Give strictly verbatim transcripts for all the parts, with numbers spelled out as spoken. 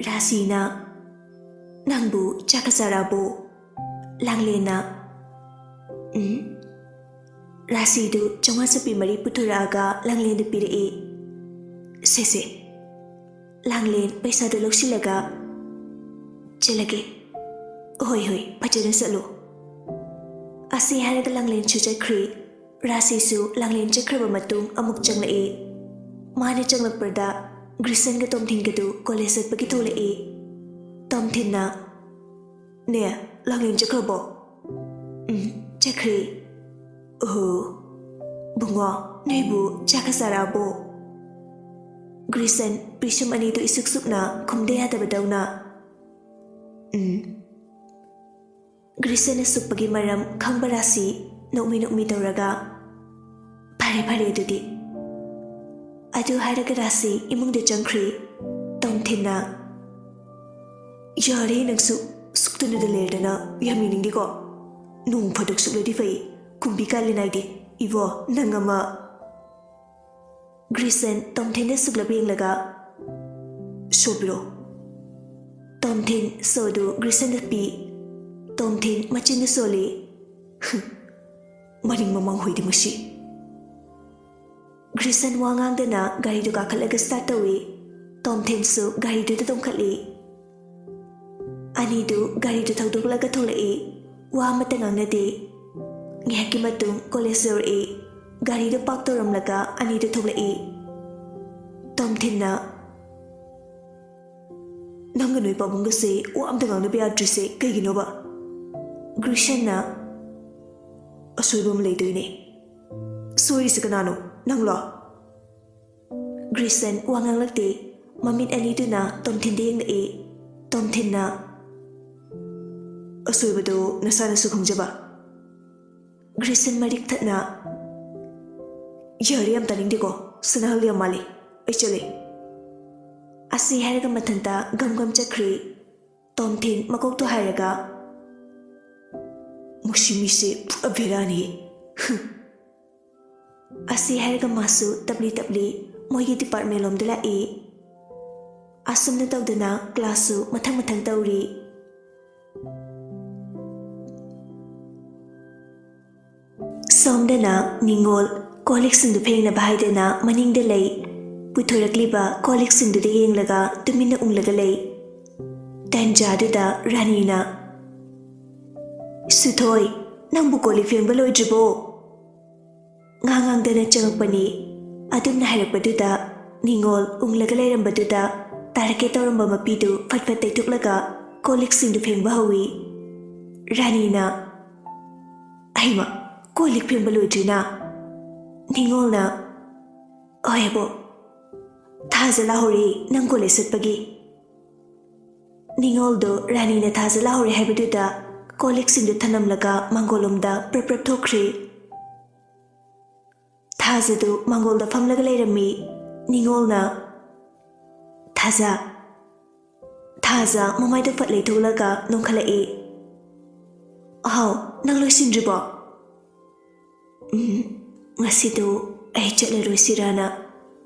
ꯔꯥꯁꯤꯅ, "ꯅꯪꯕꯨ ꯆꯥꯛꯀ ꯆꯥꯔꯛꯑꯕꯣ?" ꯂꯥꯡꯂꯦꯟꯅ, "ꯎꯝ?" ꯔꯥꯁꯤꯗꯨ ꯆꯥꯝꯃꯉꯥ ꯆꯞꯄꯤ ꯃꯔꯤ ꯄꯨꯊꯣꯔꯛꯑꯒ ꯂꯥꯡꯂꯦꯟꯗ ꯄꯤꯔꯛꯏ꯫ "ꯁꯦ ꯁꯦ꯫" ꯂꯥꯡꯂꯦꯟ ꯄꯩꯁꯥꯗꯨ ꯂꯧꯁꯤꯜꯂꯒ, "ꯆꯠꯂꯒꯦ꯫" "ꯍꯣꯏ ꯍꯣꯏ, ꯐꯖꯅ ꯆꯠꯂꯨ꯫" ꯑꯁꯤ ꯍꯥꯏꯔꯒ ꯂꯥꯡꯂꯦꯟꯁꯨ ꯆꯠꯈ꯭ꯔꯤ꯫ ꯔꯥꯁꯤꯁꯨ ꯂꯥꯡꯂꯦꯟ ꯆꯠꯈ꯭ꯔꯕ ꯃꯇꯨꯡ ꯑꯃꯨꯛ ꯆꯪꯂꯛꯏ꯫ ꯃꯥꯅ ꯆꯪꯂꯛꯄꯗ ꯒ꯭ꯔꯤꯁꯟꯒ ꯇꯣꯝꯊꯤꯟꯒꯗꯨ ꯀꯣꯂꯦꯖ ꯆꯠꯄꯒꯤ ꯊꯣꯛꯂꯛꯏ꯫ ꯇꯣꯝꯊꯤꯟꯅ, "ꯅꯦ, ꯂꯥꯡꯂꯦꯟ ꯆꯠꯈ꯭ꯔꯕꯣ?" "ꯎꯝ, ꯆꯠꯈ꯭ꯔꯦ꯫" "ꯑꯣꯍꯣ, ꯕꯨꯡꯉꯣ, ꯅꯣꯏꯕꯨ ꯆꯥꯛꯀ ꯆꯥꯔꯛꯑꯕꯣ?" ꯒ꯭ꯔꯤꯁꯟ ꯄꯤꯁꯨꯝ ꯑꯅꯤꯗꯨ ꯏꯁꯨꯛ ꯁꯨꯛꯅ ꯈꯨꯝꯗ ꯌꯥꯗꯕꯗꯧꯅ, "ꯎꯝ꯫" ꯒ꯭ꯔꯤꯁꯟꯅ ꯁꯨꯛꯄꯒꯤ ꯃꯔꯝ ꯈꯪꯕ ꯔꯥꯁꯤ ꯅꯣꯛꯃꯤ ꯅꯣꯛꯃꯤ ꯇꯧꯔꯒ, "ꯐꯔꯦ ꯐꯔꯦ ꯑꯗꯨꯗꯤ꯫" ꯑꯗꯨ ꯍꯥꯏꯔꯒ ꯔꯥꯁꯤ ꯏꯃꯨꯡꯗ ꯆꯪꯈ꯭ꯔꯤ꯫ ꯇꯣꯝꯊꯤꯟꯅ, "ꯌꯥꯔꯦ ꯅꯪꯁꯨ, ꯁꯨꯛꯇꯅꯗ ꯂꯩꯔꯗꯅ ꯌꯥꯝ ꯌꯦꯡꯅꯤꯡꯗꯦꯀꯣ꯫ ꯅꯣꯡ ꯐꯥꯗꯣꯛ ꯁꯨꯛꯂꯗꯤ ꯐꯩ, ꯀꯨꯝꯕꯤ ꯀꯥꯂꯦꯟ ꯅꯥꯏꯗꯦ꯫ ꯏꯕꯣ, ꯅꯪ ꯑꯃ꯫" ꯒ꯭ꯔꯤꯁꯟ ꯇꯣꯝꯊꯤꯟꯗ ꯁꯨꯛꯂꯞ ꯌꯦꯡꯂꯒ, "ꯁꯣ ꯄꯤꯔꯣ꯫" ꯇꯣꯝꯊꯤꯟ ꯁꯣꯗꯨ ꯒ꯭ꯔꯤꯁꯟꯗ ꯄꯤ꯫ ꯇꯣꯝꯊꯤꯟ ꯃꯆꯤꯟꯗ ꯁꯣꯜꯂꯤ꯫ "ꯍꯨꯝ, ꯃꯅꯤꯡ ꯃꯃꯥꯡ ꯍꯨꯏꯗꯤ ꯃꯁꯤ꯫" ꯒ꯭ꯔꯤꯁꯟ ꯋꯥ ꯉꯥꯡꯗꯅ ꯒꯥꯔꯤꯗꯨ ꯀꯥꯈꯠꯂꯒ start ꯇꯧꯏ꯫ ꯇꯣꯝꯊꯤꯟꯁꯨ ꯒꯥꯔꯤꯗꯨꯗ ꯇꯣꯡꯈꯠꯂꯤ꯫ ꯑꯅꯤꯗꯨ ꯒꯥꯔꯤꯗꯨ ꯊꯧꯗꯣꯛꯂꯒ ꯊꯣꯛꯂꯛꯏ꯫ ꯋꯥ ꯑꯃꯠꯇ ꯉꯥꯡꯅꯗꯦ꯫ ꯉꯥꯏꯍꯥꯛꯀꯤ ꯃꯇꯨꯡ ꯀꯣꯂꯦꯖ ꯌꯧꯔꯛꯏ꯫ ꯒꯥꯔꯤꯗꯨ park ꯇꯧꯔꯝꯂꯒ ꯑꯅꯤꯗꯨ ꯊꯣꯛꯂꯛꯏ꯫ ꯇꯣꯝꯊꯤꯟꯅ, "ꯅꯪꯒ ꯅꯣꯏ ꯄꯥꯕꯨꯡꯒꯁꯦ ꯋꯥ ꯑꯝꯇ ꯉꯥꯡꯅꯕ ꯌꯥꯗ꯭ꯔꯤꯁꯦ ꯀꯩꯒꯤꯅꯣꯕ?" ꯒ꯭ꯔꯤꯁꯟꯅ, "ꯑꯁꯣꯏꯕ ꯑꯃ ꯂꯩꯗꯣꯏꯅꯦ꯫" "ꯁꯣꯏꯔꯤꯁꯦ ꯀꯅꯥꯅꯣ? ꯅꯪꯂꯣ?" ꯒ꯭ꯔꯤꯁꯟ ꯋꯥ ꯉꯥꯡꯂꯛꯇꯦ꯫ ꯃꯃꯤꯠ ꯑꯅꯤꯗꯨꯅ ꯇꯣꯝꯊꯤꯟꯗ ꯌꯦꯡꯂꯛꯏ꯫ ꯇꯣꯝꯊꯤꯟꯅ, "ꯑꯁꯣꯏꯕꯗꯣ ꯅꯁꯥꯅꯁꯨ ꯈꯪꯖꯕ?" ꯒ꯭ꯔꯤꯁꯟ ꯃꯔꯤꯛ ꯊꯠꯅ, "ꯌꯥꯔꯦ, ꯌꯥꯝ ꯇꯥꯅꯤꯡꯗꯦꯀꯣ, ꯁꯅꯥꯍꯜ ꯌꯥꯝ ꯃꯥꯜꯂꯦ, ꯑꯩ ꯆꯠꯂꯦ꯫" ꯑꯁꯤ ꯍꯥꯏꯔꯒ ꯃꯊꯟꯇ ꯒꯝ ꯒꯝ ꯆꯠꯈ꯭ꯔꯤ꯫ ꯇꯣꯝꯊꯤꯟ ꯃꯀꯣꯛꯇꯣ ꯍꯥꯏꯔꯒ, "ꯃꯁꯤ ꯃꯤꯁꯦ ꯄꯨꯔꯥ ꯕꯦꯔꯥꯅꯤ꯫ ꯍꯨꯝ꯫" ꯑꯁꯤ ꯍꯥꯏꯔꯒ ꯃꯥꯁꯨ ꯇꯞꯂꯤ ꯇꯞꯂꯤ ꯃꯣꯏꯒꯤ department ꯂꯣꯝꯗ ꯂꯥꯛꯏ꯫ ꯑꯁꯨꯝꯅ ꯇꯧꯗꯅ ꯀ꯭ꯂꯥꯁꯁꯨ ꯃꯊꯪ ꯃꯊꯪ ꯇꯧꯔꯤ꯫ ꯁꯣꯝꯗꯅ ꯅꯤꯉꯣꯜ ꯀꯣꯜ ꯂꯤꯛꯁꯤꯡꯗꯨ ꯐꯦꯡꯅꯕ ꯍꯥꯏꯗꯅ ꯃꯅꯤꯡꯗ ꯂꯩ꯫ ꯄꯨꯊꯣꯔꯛꯂꯤꯕ ꯀꯣꯜ ꯂꯤꯛꯁꯤꯡꯗꯨꯗ ꯌꯦꯡꯂꯒ ꯇꯨꯃꯤꯟꯅ ꯎꯪꯂꯒ ꯂꯩ꯫ ꯇꯟꯖꯥꯗꯨꯗ ꯔꯥꯅꯤꯅ, "ꯁꯨꯊꯣꯏ, ꯅꯪꯕꯨ ꯀꯣꯜ ꯂꯤꯛ ꯐꯦꯡꯕ ꯂꯣꯏꯗ꯭ꯔꯤꯕꯣ?" ꯉꯥ ꯉꯥꯡꯗꯅ ꯆꯪꯉꯛꯄꯅꯤ꯫ ꯑꯗꯨꯝꯅ ꯍꯥꯏꯔꯛꯄꯗꯨꯗ ꯅꯤꯉꯣꯜ ꯎꯪꯂꯒ ꯂꯩꯔꯝꯕꯗꯨꯗ ꯇꯥꯔꯛꯀꯦ ꯇꯧꯔꯝꯕ ꯃꯄꯤꯗꯨ ꯐꯠ ꯐꯠ ꯇꯩꯊꯣꯛꯂꯒ ꯀꯣꯜ ꯂꯤꯛꯁꯤꯡꯗꯨ ꯐꯦꯡꯕ ꯍꯧꯏ꯫ ꯔꯥꯅꯤꯅ, "ꯑꯩꯃ, ꯀꯣꯜ ꯂꯤꯛ ꯐꯦꯡꯕ ꯂꯣꯏꯗ꯭ꯔꯤꯅ?" ꯅꯤꯉꯣꯜꯅ, "ꯍꯣꯏ ꯑꯕꯣꯛ, ꯊꯥꯖ ꯂꯥꯛꯍꯧꯔꯦ ꯅꯪ ꯀꯣꯂꯦꯖ ꯆꯠꯄꯒꯤ꯫" ꯅꯤꯉꯣꯜꯗꯨ ꯔꯥꯅꯤꯅ ꯊꯥꯖ ꯂꯥꯛꯍꯧꯔꯦ ꯍꯥꯏꯕꯗꯨꯗ ꯀꯣꯜ ꯂꯤꯛꯁꯤꯡꯗꯨ ꯊꯅꯝꯂꯒ ꯃꯥꯡꯒꯣꯜꯂꯣꯝꯗ ꯄ꯭ꯔꯞ ꯄ꯭ꯔꯞ ꯊꯣꯛꯈ꯭ꯔꯦ꯫ ꯊꯥꯖꯗꯨ ꯃꯥꯡꯒꯣꯜꯗ ꯐꯝꯂꯒ ꯂꯩꯔꯝꯃꯤ꯫ ꯅꯤꯉꯣꯜꯅ, "ꯊꯥꯖ꯫" ꯊꯥꯖ ꯃꯃꯥꯏꯗ ꯐꯠ ꯂꯩꯊꯣꯛꯂꯒ ꯅꯣꯡꯈꯠꯂꯛꯏ꯫ "ꯍꯥꯎ, ꯅꯪ ꯂꯣꯏꯁꯤꯟꯗ꯭ꯔꯤꯕꯣ?" "ꯎꯝ, ꯉꯁꯤꯗꯨ ꯑꯩ ꯆꯠꯂꯔꯣꯏꯁꯤꯔꯥꯅ꯫"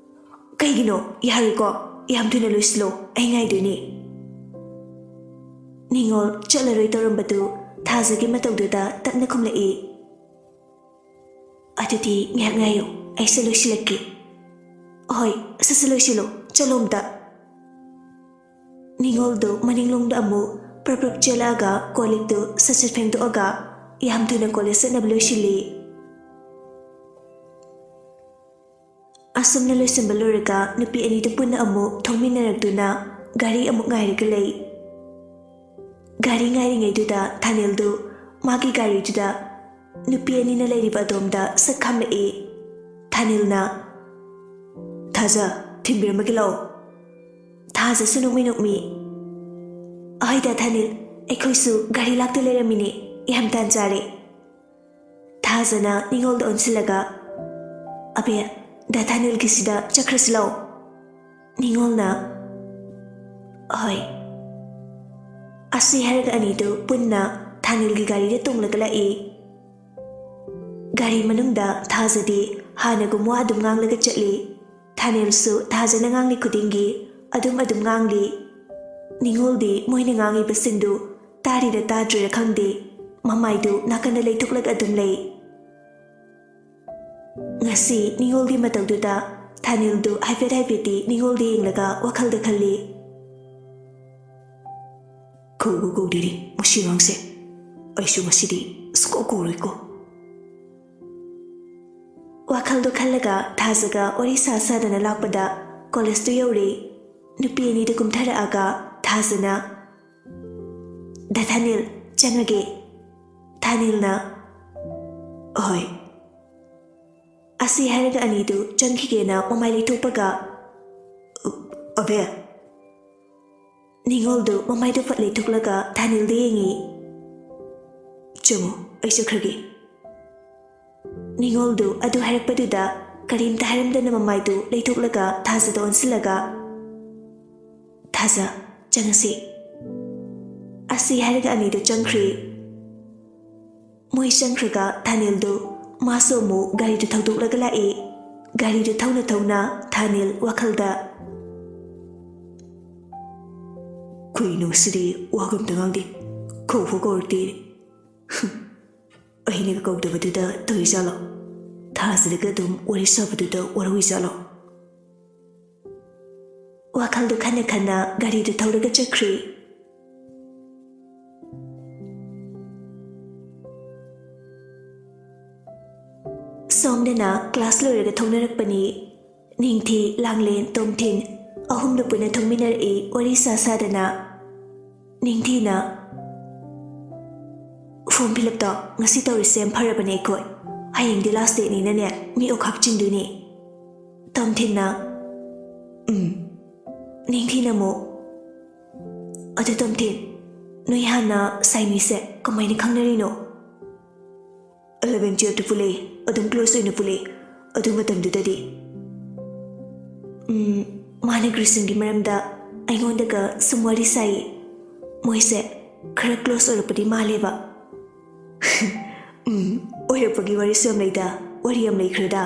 "ꯀꯩꯒꯤꯅꯣ? ꯌꯥꯔꯣꯏꯀꯣ, ꯌꯥꯝ ꯊꯨꯅ ꯂꯣꯏꯁꯤꯜꯂꯣ, ꯑꯩ ꯉꯥꯏꯗꯣꯏꯅꯤ꯫" ꯅꯤꯉꯣꯜ ꯆꯠꯂꯔꯣꯏ ꯇꯧꯔꯝꯕꯗꯨ ꯊꯥꯖꯒꯤ ꯃꯇꯧꯗꯨꯗ ꯇꯞꯅ ꯈꯨꯝꯂꯛꯏ꯫ "ꯑꯗꯨꯗꯤ ꯉꯥꯏꯍꯥꯛ ꯉꯥꯏꯌꯨ, ꯑꯩꯁꯦ ꯂꯣꯏꯁꯤꯜꯂꯛꯀꯦ꯫" "ꯍꯣꯏ, ꯁꯠ ꯁꯠ ꯂꯣꯏꯁꯤꯜꯂꯣ, ꯆꯠꯂꯣ ꯑꯝꯇ꯫" ꯅꯤꯉꯣꯜꯗꯨ ꯃꯅꯤꯡꯂꯣꯝꯗ ꯑꯃꯨꯛ ꯄ꯭ꯔꯞ ꯄ꯭ꯔꯞ ꯆꯦꯜꯂꯛꯑꯒ ꯀꯣꯜ ꯂꯤꯛꯇꯨ ꯁꯠ ꯁꯠ ꯐꯦꯡꯗꯣꯛꯑꯒ ꯌꯥꯝ ꯊꯨꯅ ꯀꯣꯂꯦꯖ ꯆꯠꯅꯕ ꯂꯣꯏꯁꯤꯜꯂꯤ꯫ ꯑꯁꯨꯝꯅ ꯂꯣꯏꯁꯤꯟꯕ ꯂꯣꯏꯔꯒ ꯅꯨꯄꯤ ꯑꯅꯤꯗꯨ ꯄꯨꯟꯅ ꯑꯃꯨꯛ ꯊꯣꯛꯃꯤꯟꯅꯔꯛꯇꯨꯅ ꯒꯥꯔꯤ ꯑꯃꯨꯛ ꯉꯥꯏꯔꯒ ꯂꯩ꯫ ꯒꯥꯔꯤ ꯉꯥꯏꯔꯤꯉꯩꯗꯨꯗ ꯊꯥꯅꯤꯜꯗꯨ ꯃꯥꯒꯤ ꯒꯥꯔꯤꯗꯨꯗ ꯅꯨꯄꯤ ꯑꯅꯤꯅ ꯂꯩꯔꯤꯕ ꯑꯗꯣꯝꯗ ꯁꯛ ꯈꯥꯝꯂꯛꯏ꯫ ꯊꯥꯅꯤꯜꯅ, "ꯊꯥꯖ, ꯊꯤꯟꯕꯤꯔꯝꯃꯒꯦ ꯂꯥꯛꯑꯣ꯫" ꯊꯥꯖꯁꯨ ꯅꯣꯛꯃꯤ ꯅꯣꯛꯃꯤ, "ꯑꯍꯣꯏꯗ ꯊꯥꯅꯤꯜ, ꯑꯩꯈꯣꯏꯁꯨ ꯒꯥꯔꯤ ꯂꯥꯛꯇ ꯂꯩꯔꯝꯃꯤꯅꯦ, ꯌꯥꯝ ꯇꯥꯟ ꯆꯥꯔꯦ꯫" ꯊꯥꯖꯅ ꯅꯤꯉꯣꯜꯗ ꯑꯣꯟꯁꯤꯜꯂꯒ, "ꯑꯕꯦ, ꯗꯥ ꯊꯥꯅꯤꯜꯒꯤꯁꯤꯗ ꯆꯠꯈ꯭ꯔꯁꯤ ꯂꯥꯛꯑꯣ꯫" ꯅꯤꯉꯣꯜꯅ, "ꯍꯣꯏ꯫" ꯑꯁꯤ ꯍꯥꯏꯔꯒ ꯑꯅꯤꯗꯨ ꯄꯨꯟꯅ ꯊꯥꯅꯤꯜꯒꯤ ꯒꯥꯔꯤꯗ ꯇꯣꯡꯂꯒ ꯂꯥꯛꯏ꯫ ꯒꯥꯔꯤ ꯃꯅꯨꯡꯗ ꯊꯥꯖꯗꯤ ꯍꯥꯟꯅꯒꯨꯝ ꯋꯥ ꯑꯗꯨꯝ ꯉꯥꯡꯂꯒ ꯆꯠꯂꯤ꯫ ꯊꯥꯅꯤꯜꯁꯨ ꯊꯥꯖꯅ ꯉꯥꯡꯂꯤ ꯈꯨꯗꯤꯡꯒꯤ ꯑꯗꯨꯝ ꯑꯗꯨꯝ ꯉꯥꯡꯂꯤ꯫ ꯅꯤꯉꯣꯜꯗꯤ ꯃꯣꯏꯅ ꯉꯥꯡꯉꯤꯕꯁꯤꯡꯗꯨ ꯇꯥꯔꯤꯔ ꯇꯥꯗ꯭ꯔꯤꯔ ꯈꯪꯗꯦ, ꯃꯃꯥꯏꯗꯨ ꯅꯥꯀꯟꯗ ꯂꯩꯊꯣꯛꯂꯒ ꯑꯗꯨꯝ ꯂꯩ꯫ ꯉꯁꯤ ꯅꯤꯉꯣꯜꯒꯤ ꯃꯇꯧꯗꯨꯗ ꯊꯥꯅꯤꯜꯗꯨ ꯍꯥꯏꯐꯦꯠ ꯍꯥꯏꯐꯦꯠꯇꯤ ꯅꯤꯉꯣꯜꯗ ꯌꯦꯡꯂꯒ ꯋꯥꯈꯜꯗ ꯈꯜꯂꯤ꯫ "ꯀꯧꯕ ꯀꯧꯗꯦꯅꯦ ꯃꯁꯤ ꯑꯉꯥꯡꯁꯦ꯫ ꯑꯩꯁꯨ ꯉꯁꯤꯗꯤ ꯁꯨꯀꯧ ꯀꯧꯔꯣꯏꯀꯣ"꯫ ꯋꯥꯈꯜꯗꯣ ꯈꯜꯂꯒ ꯊꯥꯖꯒ ꯋꯥꯔꯤ ꯁꯥ ꯁꯥꯗꯅ ꯂꯥꯛꯄꯗ ꯀꯣꯂꯦꯖꯇꯨ ꯌꯧꯔꯦ꯫ ꯅꯨꯄꯤ ꯑꯅꯤꯗꯨ ꯀꯨꯝꯊꯔꯛꯑꯒ ꯊꯥꯖꯅ, "ꯗꯥ ꯊꯥꯅꯤꯜ, ꯆꯪꯉꯒꯦ"꯫ ꯊꯥꯅꯤꯜꯅ, "ꯍꯣꯏ"꯫ ꯑꯁꯤ ꯍꯥꯏꯔꯒ ꯑꯅꯤꯗꯨ ꯆꯪꯈꯤꯒꯦꯅ ꯃꯃꯥꯏ ꯂꯩꯊꯣꯛꯄꯒ, "ꯑꯕꯦ"꯫ ꯅꯤꯉꯣꯜꯗꯨ ꯃꯃꯥꯏꯗꯨ ꯐꯠ ꯂꯩꯊꯣꯛꯂꯒ ꯊꯥꯅꯤꯜꯗ ꯌꯦꯡꯉꯤ꯫ "ꯆꯪꯉꯣ, ꯑꯩ ꯆꯠꯈ꯭ꯔꯒꯦ"꯫ ꯅꯤꯉꯣꯜꯗꯨ ꯑꯗꯨ ꯍꯥꯏꯔꯛꯄꯗꯨꯗ ꯀꯔꯤꯝꯇ ꯍꯥꯏꯔꯝꯗꯅ ꯃꯃꯥꯏꯗꯨ ꯂꯩꯊꯣꯛꯂꯒ ꯊꯥꯖꯗ ꯑꯣꯟꯁꯤꯜꯂꯒ, "ꯊꯥꯖ, ꯆꯪꯉꯁꯤ"꯫ ꯑꯁꯤ ꯍꯥꯏꯔꯒ ꯑꯅꯤꯗꯨ ꯆꯪꯈ꯭ꯔꯦ꯫ ꯃꯣꯏ ꯆꯪꯈ꯭ꯔꯒ ꯊꯥꯅꯤꯜꯗꯨ ꯃꯥꯁꯨ ꯑꯃꯨꯛ ꯒꯥꯔꯤꯗꯨ ꯊꯧꯗꯣꯛꯂꯒ ꯂꯥꯛꯏ꯫ ꯒꯥꯔꯤꯗꯨ ꯊꯧꯅ ꯊꯧꯅ ꯊꯥꯅꯤꯜ ꯋꯥꯈꯜꯗ, "ꯀꯩꯅꯣ ꯁꯤꯗꯤ ꯋꯥꯒ ꯑꯝꯇ ꯉꯥꯡꯗꯦ, ꯀꯧꯕ ꯀꯧꯔꯛꯇꯦ꯫ ꯑꯩꯅꯒ ꯀꯧꯗꯕꯗꯨꯗ ꯇꯧꯔꯤꯖꯥꯠꯂꯣ? ꯊꯥꯖꯗꯒ ꯑꯗꯨꯝ ꯋꯥꯔꯤ ꯁꯥꯕꯗꯨꯗ ꯋꯥꯔꯧꯏꯖꯥꯠꯂꯣ?" ꯋꯥꯈꯜꯗꯨ ꯈꯟꯅ ꯈꯟꯅ ꯒꯥꯔꯤꯗꯨ ꯊꯧꯔꯒ ꯆꯠꯈ꯭ꯔꯦ꯫ ꯁꯣꯝꯗꯅ ꯀ꯭ꯂꯥꯁ ꯂꯣꯏꯔꯒ ꯊꯣꯛꯅꯔꯛꯄꯅꯤ꯫ ꯅꯤꯡꯊꯤ, ꯂꯥꯡꯂꯦꯟ, ꯇꯣꯝꯊꯤꯟ ꯑꯍꯨꯝꯗꯨ ꯄꯨꯟꯅ ꯊꯣꯛꯃꯤꯟꯅꯔꯛꯏ ꯋꯥꯔꯤ ꯁꯥ ꯁꯥꯗꯅ꯫ ꯅꯤꯡꯊꯤꯅ, "ꯐꯣꯔꯝ ꯐꯤꯜ ꯑꯞꯇꯣ ꯉꯁꯤ ꯇꯧꯔꯤꯁꯦ ꯌꯥꯝ ꯐꯔꯕꯅꯦ ꯑꯩꯈꯣꯏ꯫ ꯍꯌꯦꯡꯗꯤ ꯂꯥꯁ ꯗꯦꯠꯅꯤꯅꯅꯦ ꯃꯤ ꯑꯣꯛ ꯍꯥꯞꯆꯤꯟꯗꯣꯏꯅꯦ"꯫ ꯇꯣꯝꯊꯤꯟꯅ, "ꯎꯝ"꯫ ꯅꯤꯡꯊꯤꯅ ꯑꯃꯨꯛ, "ꯑꯗꯨ ꯇꯣꯝꯊꯤꯟ, ꯅꯣꯏ ꯍꯥꯟꯅ ꯁꯥꯏꯅꯤꯁꯦ ꯀꯃꯥꯏꯅ ꯈꯪꯅꯔꯤꯅꯣ?" "ꯑꯦꯂꯚꯦꯟ ꯇꯨꯌꯦꯜꯞꯇ ꯄꯨꯜꯂꯛꯏ, ꯑꯗꯨꯝ ꯀ꯭ꯂꯣꯁ ꯑꯣꯏꯅ ꯄꯨꯜꯂꯛꯏ꯫ ꯑꯗꯨ ꯃꯇꯝꯗꯨꯗꯗꯤ, ꯎꯝ, ꯃꯥꯅ ꯒ꯭ꯔꯤꯁꯟꯒꯤ ꯃꯔꯝꯗ ꯑꯩꯉꯣꯟꯗꯒ ꯁꯨꯝ ꯋꯥꯔꯤ ꯁꯥꯏ꯫ ꯃꯣꯏꯁꯦ ꯈꯔ ꯀ꯭ꯂꯣꯁ ꯑꯣꯏꯔꯛꯄꯗꯤ ꯃꯥꯜꯂꯦꯕ"꯫ "ꯎꯝ, ꯑꯣꯏꯔꯛꯄꯒꯤ ꯋꯥꯔꯤꯁꯨ ꯌꯥꯝ ꯂꯩꯗ, ꯋꯥꯔꯤ ꯌꯥꯝ ꯂꯩꯈ꯭ꯔꯦꯗ"꯫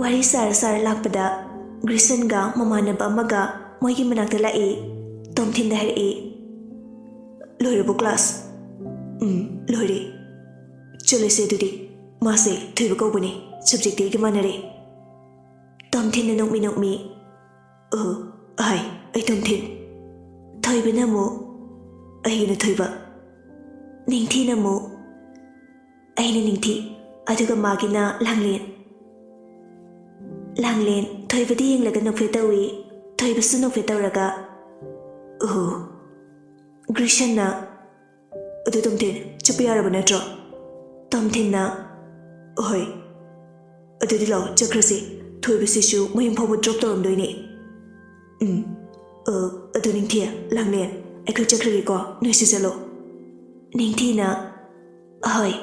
ꯋꯥꯔꯤ ꯁꯥꯔ ꯁꯥꯔ ꯂꯥꯛꯄꯗ ꯒ꯭ꯔꯤꯁꯟꯒ ꯃꯃꯥꯟꯅꯕ ꯑꯃꯒ ꯃꯣꯏꯒꯤ ꯃꯅꯥꯛꯇ ꯂꯥꯛꯏ꯫ ꯇꯣꯝꯊꯤꯟꯗ ꯍꯥꯏꯔꯛꯏ, "ꯂꯣꯏꯔꯕꯣ ꯀ꯭ꯂꯥꯁ?" "ꯎꯝ, ꯂꯣꯏꯔꯦ꯫ ꯆꯠꯂꯁꯦ ꯑꯗꯨꯗꯤ꯫ ꯃꯥꯁꯦ ꯊꯣꯏꯕ ꯀꯧꯕꯅꯦ꯫ ꯁꯕꯖꯦꯛꯇꯤ ꯑꯩꯒ ꯃꯥꯟꯅꯔꯦ꯫" ꯇꯣꯝꯊꯤꯟꯅ ꯅꯣꯛꯃꯤ ꯅꯣꯛꯃꯤ, "ꯑꯣ, ꯍꯥꯏ, ꯑꯩ ꯇꯣꯝꯊꯤꯟ꯫" ꯊꯣꯏꯕꯅ ꯑꯃꯨꯛ, "ꯑꯩꯒꯤꯅ ꯊꯣꯏꯕ꯫" ꯅꯤꯡꯊꯤꯅ ꯑꯃꯨꯛ, "ꯑꯩꯅ ꯅꯤꯡꯊꯤ꯫" ꯑꯗꯨꯒ ꯃꯥꯒꯤꯅ ꯂꯥꯡꯂꯦꯟ꯫ ꯂꯥꯡꯂꯦꯟ ꯊꯣꯏꯕꯗ ꯌꯦꯡꯂꯒ ꯅꯣꯛꯐꯦꯠ ꯇꯧꯏ꯫ ꯊꯣꯏꯕꯁꯨ ꯅꯣꯛꯐꯦꯠ ꯇꯧꯔꯒ, "ꯑꯣ꯫" ꯒ꯭ꯔꯤꯁꯟꯅ, "ꯑꯗꯨ ꯇꯣꯝꯊꯤꯟ, ꯆꯠꯄ ꯌꯥꯔꯕ ꯅꯠꯇ꯭ꯔꯣ?" ꯇꯣꯝꯊꯤꯟꯅ, "ꯍꯣꯏ꯫" "ꯑꯗꯨꯗꯤ ꯂꯥꯛꯑꯣ, ꯆꯠꯈ꯭ꯔꯁꯤ꯫ ꯊꯣꯏꯕꯁꯤꯁꯨ ꯃꯌꯨꯝ ꯐꯥꯎꯕ ꯗ꯭ꯔꯣꯞ ꯇꯧꯔꯝꯗꯣꯏꯅꯦ꯫" "ꯎꯝ꯫ ꯑ, ꯑꯗꯨ ꯅꯤꯡꯊꯤ, ꯂꯥꯡꯂꯦꯟ, ꯑꯩꯈꯣꯏ ꯆꯠꯈ꯭ꯔꯒꯦꯀꯣ, ꯅꯣꯏꯁꯨ ꯆꯠꯂꯣ꯫" ꯅꯤꯡꯊꯤꯅ, "ꯑꯍꯣꯏ꯫"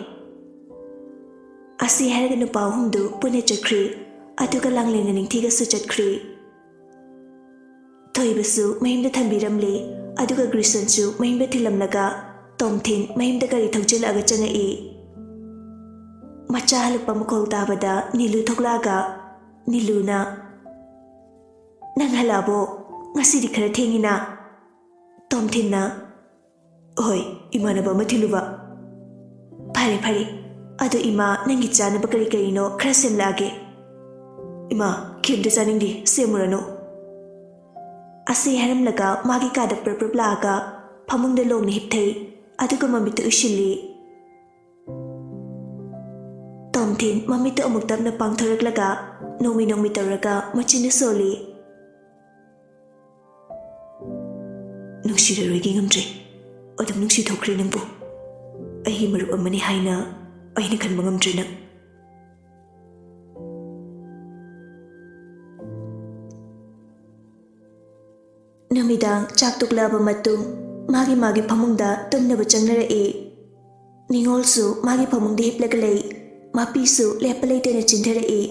ꯑꯁꯤ ꯍꯥꯏꯔꯒ ꯅꯨꯄꯥ ꯑꯍꯨꯝꯗꯨ ꯄꯨꯟꯅ ꯆꯠꯈ꯭ꯔꯤ꯫ ꯑꯗꯨꯒ ꯂꯥꯡꯂꯦꯟꯒ ꯅꯤꯡꯊꯤꯒꯁꯨ ꯆꯠꯈ꯭ꯔꯤ꯫ ꯊꯣꯏꯕꯁꯨ ꯃꯌꯨꯝꯗ ꯊꯝꯕꯤꯔꯝꯂꯦ꯫ ꯑꯗꯨꯒ ꯒ꯭ꯔꯤꯁꯟꯁꯨ ꯃꯌꯨꯝꯗ ꯊꯤꯜꯂꯝꯂꯒ ꯇꯣꯝꯊꯤꯟ ꯃꯌꯨꯝꯗ ꯒꯥꯔꯤ ꯊꯧꯖꯤꯜꯂꯛꯑꯒ ꯆꯪꯉꯛꯏ꯫ ꯃꯆꯥ ꯍꯜꯂꯛꯄ ꯃꯈꯣꯜ ꯇꯥꯕꯗ ꯅꯤꯂꯨ ꯊꯣꯛꯂꯛꯑꯒ ꯅꯤꯂꯨꯅ, "ꯅꯪ ꯍꯜꯂꯛꯑꯕꯣ? ꯉꯁꯤꯗꯤ ꯈꯔ ꯊꯦꯡꯉꯤꯅ?" ꯇꯣꯝꯊꯤꯟꯅ, "ꯍꯣꯏ, ꯏꯃꯥꯟꯅꯕ ꯑꯃ ꯊꯤꯜꯂꯨꯕ꯫" "ꯐꯔꯦ, ꯐꯔꯦ꯫ ꯑꯗꯣ ꯏꯃꯥ, ꯅꯪꯒꯤ ꯆꯥꯅꯕ ꯀꯔꯤ ꯀꯔꯤꯅꯣ ꯈꯔ ꯁꯦꯝꯂꯛꯑꯒꯦ꯫" "ꯏꯃꯥ, ꯀꯩꯝꯇ ꯆꯥꯅꯤꯡꯗꯦ, ꯁꯦꯝꯃꯨꯔꯅꯨ꯫" ꯑꯁꯤ ꯍꯥꯏꯔꯝꯂꯒ ꯃꯥꯒꯤ ꯀꯥꯗ ꯄ꯭ꯔꯞ ꯄ꯭ꯔꯞ ꯂꯥꯛꯑꯒ ꯐꯃꯨꯡꯗ ꯂꯣꯡꯅ ꯍꯤꯞꯊꯩ꯫ ꯑꯗꯨꯒ ꯃꯃꯤꯠꯇ ꯎꯏꯁꯤꯜꯂꯤ꯫ ꯇꯣꯝꯊꯤꯟ ꯃꯃꯤꯠꯇꯨ ꯑꯃꯨꯛ ꯇꯞꯅ ꯄꯥꯡꯊꯣꯔꯛꯂꯒ ꯅꯣꯡꯃꯤ ꯅꯣꯡꯃꯤ ꯇꯧꯔꯒ ꯃꯆꯤꯟꯗꯨ ꯁꯣꯜꯂꯤ꯫ "ꯅꯨꯡꯁꯤꯔꯔꯣꯏꯒꯦ ꯉꯝꯗ꯭ꯔꯦ꯫ ꯑꯗꯨꯝ ꯅꯨꯡꯁꯤꯊꯣꯛꯈ꯭ꯔꯦ ꯅꯪꯕꯨ꯫ ꯑꯩꯒꯤ ꯃꯔꯨꯞ ꯑꯃꯅꯤ ꯍꯥꯏꯅ ꯑꯩꯅ ꯈꯟꯕ ꯉꯝꯗ꯭ꯔꯦ ꯅꯪ꯫" ꯅꯨꯃꯤꯗꯥꯡ ꯆꯥꯛ ꯇꯣꯛꯂꯛꯑꯕ ꯃꯇꯨꯡ ꯃꯥꯒꯤ ꯃꯥꯒꯤ ꯐꯃꯨꯡꯗ ꯇꯨꯝꯅꯕ ꯆꯪꯅꯔꯛꯏ꯫ ꯅꯤꯉꯣꯜꯁꯨ ꯃꯥꯒꯤ ꯐꯃꯨꯡꯗ ꯍꯤꯞꯂꯒ ꯂꯩ꯫ ꯃꯄꯤꯁꯨ ꯂꯦꯞꯄ ꯂꯩꯇꯅ ꯆꯤꯟꯊꯔꯛꯏ꯫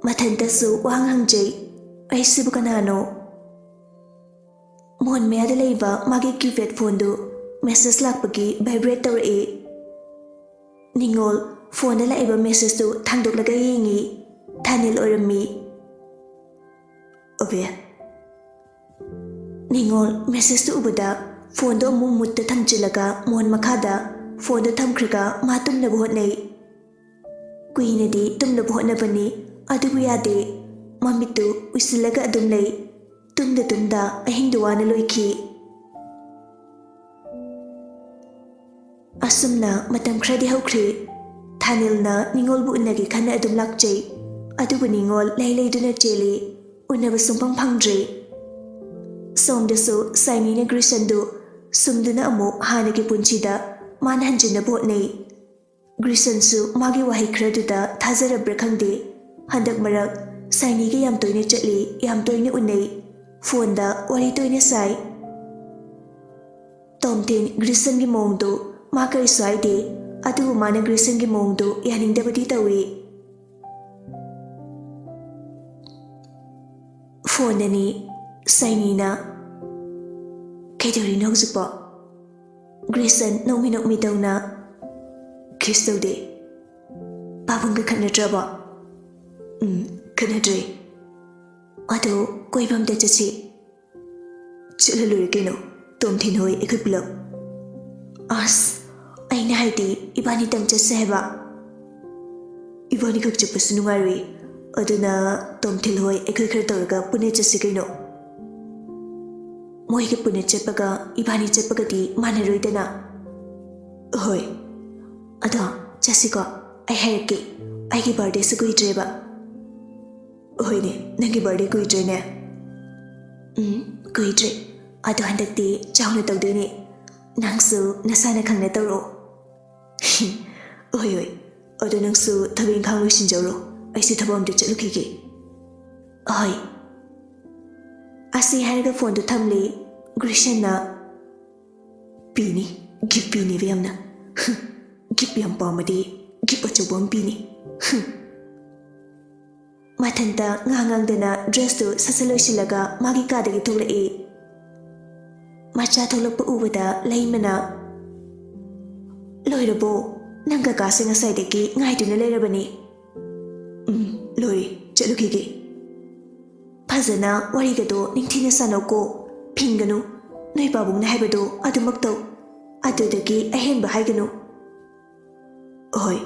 ꯃꯊꯟꯇꯁꯨ ꯋꯥꯍꯪ ꯍꯪꯖꯩ, "ꯑꯩꯁꯤꯕꯨ ꯀꯅꯥꯅꯣ?" ꯃꯣꯟ ꯃꯌꯥꯗ ꯂꯩꯕ ꯃꯥꯒꯤ ꯀꯤꯄꯦꯗ ꯐꯣꯟꯗꯨ ꯃꯦꯁꯦꯖ ꯂꯥꯛꯄꯒꯤ ꯚꯥꯏꯕ꯭ꯔꯦꯠ ꯇꯧꯔꯛꯏ꯫ ꯅꯤꯉꯣꯜ ꯐꯣꯟꯗ ꯂꯥꯛꯏꯕ ꯃꯦꯁꯦꯖꯇꯨ ꯊꯥꯡꯗꯣꯛꯂꯒ ꯌꯦꯡꯉꯤ꯫ ꯊꯥꯅꯤꯜ ꯑꯣꯏꯔꯝꯃꯤ꯫ ꯑꯕꯦ꯫ ꯅꯤꯉꯣꯜ ꯃꯦꯁꯦꯖꯇꯨ ꯎꯕꯗ ꯐꯣꯟꯗꯣ ꯑꯃꯨꯛ ꯃꯨꯠꯇ ꯊꯝꯖꯤꯜꯂꯒ ꯃꯣꯟ ꯃꯈꯥꯗ ꯐꯣꯟꯗꯣ ꯊꯝꯈ꯭ꯔꯒ ꯃꯥ ꯇꯨꯝꯅꯕ ꯍꯣꯠꯅꯩ꯫ ꯀꯨꯏꯅꯗꯤ ꯇꯨꯝꯅꯕ ꯍꯣꯠꯅꯕꯅꯤ, ꯑꯗꯨꯕꯨ ꯌꯥꯗꯦ꯫ ꯃꯃꯤꯠꯇꯨ ꯎꯏꯁꯤꯜꯂꯒ ꯑꯗꯨꯝ ꯂꯩ꯫ ꯇꯨꯝꯗ ꯇꯨꯝꯗ ꯑꯍꯤꯡꯗꯨ ꯋꯥꯅ ꯂꯣꯏꯈꯤ꯫ ꯑꯁꯨꯝꯅ ꯃꯇꯝ ꯈꯔꯗꯤ ꯍꯧꯈ꯭ꯔꯦ꯫ ꯊꯥꯅꯤꯜꯅ ꯅꯤꯉꯣꯜꯕꯨ ꯎꯅꯒꯦ ꯈꯟꯅ ꯑꯗꯨꯝ ꯂꯥꯛꯆꯩ꯫ ꯑꯗꯨꯕꯨ ꯅꯤꯉꯣꯜ ꯂꯩ ꯂꯩꯗꯨꯅ ꯆꯦꯜꯂꯤ꯫ ꯎꯅꯕ ꯁꯨꯡꯐꯪ ꯐꯪꯗ꯭ꯔꯦ꯫ ꯁꯣꯝꯗꯁꯨ ꯁꯥꯏꯅꯤꯅ ꯒ꯭ꯔꯤꯁꯟꯗꯨ ꯁꯨꯝꯗꯨꯅ ꯑꯃꯨꯛ ꯍꯥꯟꯅꯒꯤ ꯄꯨꯟꯁꯤꯗ ꯃꯥꯅ ꯍꯟꯖꯤꯟꯅꯕ ꯍꯣꯠꯅꯩ꯫ ꯒ꯭ꯔꯤꯁꯟꯁꯨ ꯃꯥꯒꯤ ꯋꯥꯍꯩ ꯈꯔꯗꯨꯗ ꯊꯥꯖꯔꯕ꯭ꯔꯥ ꯈꯪꯗꯦ, ꯍꯟꯗꯛ ꯃꯔꯛ ꯁꯥꯏꯅꯤꯒ ꯌꯥꯝ ꯇꯣꯏꯅ ꯆꯠꯂꯤ, ꯌꯥꯝ ꯇꯣꯏꯅ ꯎꯅꯩ, ꯐꯣꯟꯗ ꯋꯥꯔꯤ ꯇꯣꯏꯅ ꯁꯥꯏ꯫ ꯇꯣꯝꯊꯤꯟ ꯒ꯭ꯔꯤꯁꯟꯒꯤ ꯃꯑꯣꯡꯗꯨ ꯃꯥ ꯀꯔꯤꯁꯨ ꯍꯥꯏꯗꯦ, ꯑꯗꯨꯕꯨ ꯃꯥꯅ ꯒ꯭ꯔꯤꯁꯟꯒꯤ ꯃꯑꯣꯡꯗꯨ ꯌꯥꯅꯤꯡꯗꯕꯗꯤ ꯇꯧꯏ꯫ ꯐꯣꯟꯗꯅꯤ ꯁꯥꯏꯅꯤꯅ꯫ "ꯀꯩꯗꯧꯔꯤꯅꯣ ꯍꯧꯖꯤꯛꯄꯣ?" ꯒ꯭ꯔꯤꯁꯟ ꯅꯣꯛꯃꯤ ꯅꯣꯛꯃꯤ ꯇꯧꯅ, "ꯀꯩꯁꯨ ꯇꯧꯗꯦ꯫ ꯄꯥꯕꯨꯡꯒ ꯈꯠꯅꯗ꯭ꯔꯕꯣ?" "ꯎꯝ, ꯈꯠꯅꯗ꯭ꯔꯦ꯫ ꯑꯗꯣ ꯀꯣꯏꯕ ꯑꯝꯇ ꯆꯠꯁꯤ?" "ꯆꯠꯂ ꯂꯣꯏꯔꯦ ꯀꯩꯅꯣ, ꯇꯣꯝꯊꯤꯟ ꯍꯣꯏ ꯑꯩꯈꯣꯏ ꯄꯨꯂꯞ꯫" "ꯑꯁ, ꯑꯩꯅ ꯍꯥꯏꯗꯤ ꯏꯕꯥꯅꯤꯇꯪ ꯆꯠꯁꯦ ꯍꯥꯏꯕ꯫ ꯏꯕꯥꯅꯤꯈꯛ ꯆꯠꯄꯁꯨ ꯅꯨꯡꯉꯥꯏꯔꯣꯏ, ꯑꯗꯨꯅ ꯇꯣꯝꯊꯤꯟ ꯍꯣꯏ ꯑꯩꯈꯣꯏ ꯈꯔ ꯇꯧꯔꯒ ꯄꯨꯟꯅ ꯆꯠꯁꯤ ꯀꯩꯅꯣ꯫ ꯃꯣꯏꯒ ꯄꯨꯟꯅ ꯆꯠꯄꯒ ꯏꯕꯥꯅꯤ ꯆꯠꯄꯒꯗꯤ ꯃꯥꯟꯅꯔꯣꯏꯗꯅ꯫" "ꯍꯣꯏ, ꯑꯗꯣ ꯆꯠꯁꯤꯀꯣ, ꯑꯩ ꯍꯥꯏꯔꯛꯀꯦ, ꯑꯩꯒꯤ ꯕꯥꯔꯗꯦꯁꯨ ꯀꯨꯏꯗ꯭ꯔꯦꯕ꯫" "ꯍꯣꯏꯅꯦ, ꯅꯪꯒꯤ ꯕꯥꯔꯗꯦ ꯀꯨꯏꯗ꯭ꯔꯦꯅꯦ꯫" "ꯎꯝ, ꯀꯨꯏꯗ꯭ꯔꯦ꯫ ꯑꯗꯣ ꯍꯟꯗꯛꯇꯤ ꯆꯥꯎꯅ ꯇꯧꯗꯣꯏꯅꯦ꯫ ꯅꯪꯁꯨ ꯅꯁꯥꯅ ꯈꯪꯅ ꯇꯧꯔꯛꯑꯣ꯫" "ꯍꯣꯏ, ꯍꯣꯏ꯫ ꯑꯗꯣ ꯅꯪꯁꯨ ꯊꯕꯛ ꯏꯪꯈꯥꯡ ꯂꯣꯏꯁꯤꯟꯖꯧꯔꯣ꯫ ꯑꯩꯁꯨ ꯊꯕꯛ ꯑꯝꯇ ꯆꯠꯂꯨꯈꯤꯒꯦ꯫" "ꯍꯣꯏ꯫" ꯑꯁꯤ ꯍꯥꯏꯔꯒ ꯐꯣꯟꯗꯨ ꯊꯝꯂꯦ꯫ ꯒ꯭ꯔꯤꯁꯟꯅ, "ꯄꯤꯅꯤ, ꯒꯤꯐ ꯄꯤꯅꯦꯕ ꯌꯥꯝꯅ꯫ ꯒꯤꯐ ꯌꯥꯝ ꯄꯥꯝꯃꯗꯤ ꯒꯤꯐ ꯑꯆꯧꯕ ꯑꯃ ꯄꯤꯅꯤ꯫" ꯃꯊꯟꯇ ꯉꯥꯡ ꯉꯥꯡꯗꯅ ꯗ꯭ꯔꯦꯁꯇꯨ ꯁꯠ ꯁꯠ ꯂꯣꯏꯁꯤꯜꯂꯒ ꯃꯥꯒꯤ ꯀꯥꯗꯒꯤ ꯊꯣꯛꯂꯛꯏ꯫ ꯃꯆꯥ ꯊꯣꯛꯂꯛꯄ ꯎꯕꯗ ꯂꯩꯃꯅ, "ꯂꯣꯏꯔꯕꯣ? ꯅꯪ ꯀꯀꯥꯁꯦ ꯉꯁꯥꯏꯗꯒꯤ ꯉꯥꯏꯗꯨꯅ ꯂꯩꯔꯕꯅꯤ꯫" "ꯎꯝ, ꯂꯣꯏꯔꯦ, ꯆꯠꯂꯨꯈꯤꯒꯦ꯫" ꯐꯖꯅ ꯋꯥꯔꯤꯒꯗꯣ ꯅꯤꯡꯊꯤꯅ ꯁꯥꯟꯅꯧꯀꯣ꯫ ꯐꯤꯡꯒꯅꯨ꯫ ꯅꯣꯏ ꯄꯥꯕꯨꯡꯅ ꯍꯥꯏꯕꯗꯣ ꯑꯗꯨꯃꯛ ꯇꯧ꯫ ꯑꯗꯨꯗꯒꯤ ꯑꯍꯦꯟꯕ ꯍꯥꯏꯒꯅꯨ꯫ ꯍꯣꯏ꯫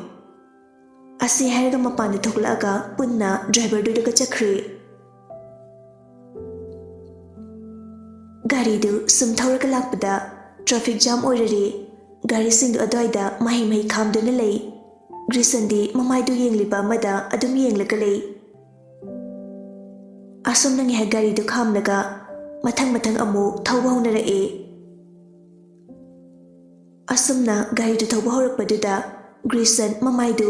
ꯑꯁꯤ ꯍꯥꯏꯔꯒ ꯃꯄꯥꯟꯗ ꯊꯣꯛꯂꯛꯑꯒ ꯄꯨꯟꯅ ꯗ꯭ꯔꯥꯏꯚꯔꯗꯨꯗꯒ ꯆꯠꯈ꯭ꯔꯦ꯫ ꯒꯥꯔꯤꯗꯨ ꯁꯨꯝ ꯊꯧꯔꯒ ꯂꯥꯛꯄꯗ ꯇ꯭ꯔꯥꯐꯤꯛ ꯖꯥꯝ ꯑꯣꯏꯔꯔꯦ꯫ ꯒꯥꯔꯤꯁꯤꯡꯗꯨ ꯑꯗꯨꯋꯥꯏꯗ ꯃꯍꯩ ꯃꯍꯩ ꯈꯥꯝꯗꯨꯅ ꯂꯩ꯫ ꯒ꯭ꯔꯤꯁꯟꯗꯤ ꯃꯃꯥꯏꯗꯨ ꯌꯦꯡꯂꯤꯕ ꯑꯃꯗ ꯑꯗꯨꯝ ꯌꯦꯡꯂꯒ ꯂꯩ꯫ ꯑꯁꯨꯝꯅ ꯉꯥꯏꯍꯥꯛ ꯒꯥꯔꯤꯗꯨ ꯈꯥꯝꯂꯒ ꯃꯊꯪ ꯃꯊꯪ ꯑꯃꯨꯛ ꯊꯧꯕ ꯍꯧꯅꯔꯛꯑꯦ꯫ ꯑꯁꯨꯝꯅ ꯒꯥꯔꯤꯗꯨ ꯊꯧꯕ ꯍꯧꯔꯛꯄꯗꯨꯗ ꯒ꯭ꯔꯤꯁꯟ ꯃꯃꯥꯏꯗꯨ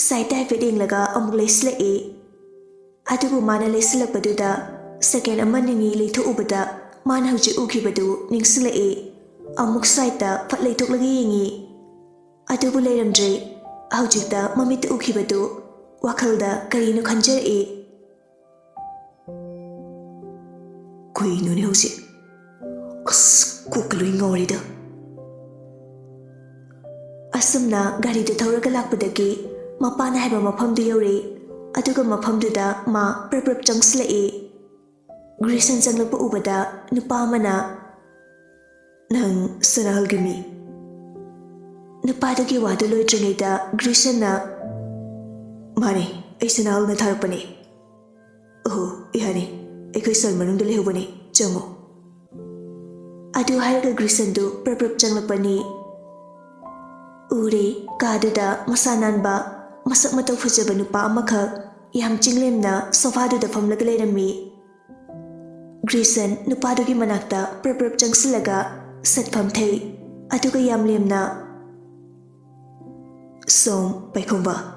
ꯁꯥꯏꯠꯇ ꯍꯥꯏꯐꯦꯠ ꯌꯦꯡꯂꯒ ꯑꯃꯨꯛ ꯂꯩꯁꯤꯜꯂꯛꯑꯦ꯫ ꯑꯗꯨꯕꯨ ꯃꯥꯅ ꯂꯩꯁꯤꯜꯂꯛꯄꯗꯨꯗ ꯁꯦꯀꯦꯟ ꯑꯃ ꯅꯤꯅꯤ ꯂꯩꯊꯣꯛꯎꯕꯗ ꯃꯥꯅ ꯍꯧꯖꯤꯛ ꯎꯈꯤꯕꯗꯨ ꯅꯤꯡꯁꯤꯡꯂꯛꯑꯦ꯫ ꯑꯃꯨꯛ ꯁꯥꯏꯠꯇ ꯐꯠ ꯂꯩꯊꯣꯛꯂꯒ ꯌꯦꯡꯉꯤ꯫ ꯑꯗꯨꯕꯨ ꯂꯩꯔꯝꯗ꯭ꯔꯦ꯫ ꯍꯧꯖꯤꯛꯇ ꯃꯃꯤꯠꯇ ꯎꯈꯤꯕꯗꯨ ꯋꯥꯈꯜꯗ ꯀꯔꯤꯅꯣ ꯈꯟꯖꯔꯛꯏ꯫ ꯀꯩꯅꯣꯅꯦ ꯍꯧꯖꯤꯛ? ꯑꯁ, ꯀꯣꯛꯀ ꯂꯣꯏ ꯉꯥꯎꯔꯦꯗ꯫ ꯑꯁꯨꯝꯅ ꯒꯥꯔꯤꯗꯨ ꯊꯧꯔꯒ ꯂꯥꯛꯄꯗꯒꯤ ꯃꯄꯥꯅ ꯍꯥꯏꯕ ꯃꯐꯝꯗꯨ ꯌꯧꯔꯦ꯫ ꯑꯗꯨꯒ ꯃꯐꯝꯗꯨꯗ ꯃꯥ ꯄ꯭ꯔꯞ ꯄ꯭ꯔꯞ ꯆꯪꯁꯤꯜꯂꯛꯑꯦ꯫ ꯒ꯭ꯔꯤꯁꯟ ꯆꯪꯂꯛꯄ ꯎꯕꯗ ꯅꯨꯄꯥ ꯑꯃꯅ, "ꯅꯪ ꯁꯅꯥꯍꯜꯒꯤ ꯃꯤ?" ꯅꯨꯄꯥꯗꯨꯒꯤ ꯋꯥꯗꯨ ꯂꯣꯏꯗ꯭ꯔꯤꯉꯩꯗ ꯒ꯭ꯔꯤꯁꯟꯅ, "ꯃꯥꯅꯦ, ꯑꯩ ꯁꯅꯥꯍꯜꯅ ꯊꯥꯔꯛꯄꯅꯦ꯫ ꯑꯣꯍꯣ, ꯌꯥꯅꯤ, ꯑꯩꯈꯣꯏ ꯁꯦꯜ ꯃꯅꯨꯡꯗ ꯂꯩꯍꯧꯕꯅꯦ, ꯆꯪꯉꯣ꯫" ꯑꯗꯨ ꯍꯥꯏꯔꯒ ꯒ꯭ꯔꯤꯁꯟꯗꯨ ꯄ꯭ꯔꯞ ꯄ꯭ꯔꯞ ꯆꯪꯂꯛꯄꯅꯤ꯫ ꯎꯔꯦ, ꯀꯥꯗꯨꯗ ꯃꯁꯥ ꯅꯥꯟꯕ, ꯃꯁꯛ ꯃꯇꯧ ꯐꯖꯕ ꯅꯨꯄꯥ ꯑꯃꯈꯛ ꯌꯥꯝ ꯆꯤꯡꯂꯦꯝꯅ ꯁꯣꯐꯥꯗꯨꯗ ꯐꯝꯂꯒ ꯂꯩꯔꯝꯃꯤ꯫ ꯒ꯭ꯔꯤꯁꯟ ꯅꯨꯄꯥꯗꯨꯒꯤ ꯃꯅꯥꯛꯇ ꯄ꯭ꯔꯞ ꯄ꯭ꯔꯞ ꯆꯪꯁꯤꯜꯂꯒ ꯁꯠ ꯐꯝꯊꯩ꯫ ꯑꯗꯨꯒ ꯌꯥꯝ ꯂꯦꯝꯅ, "ꯁꯣꯝ ꯄꯥꯏꯈꯣꯝꯕ,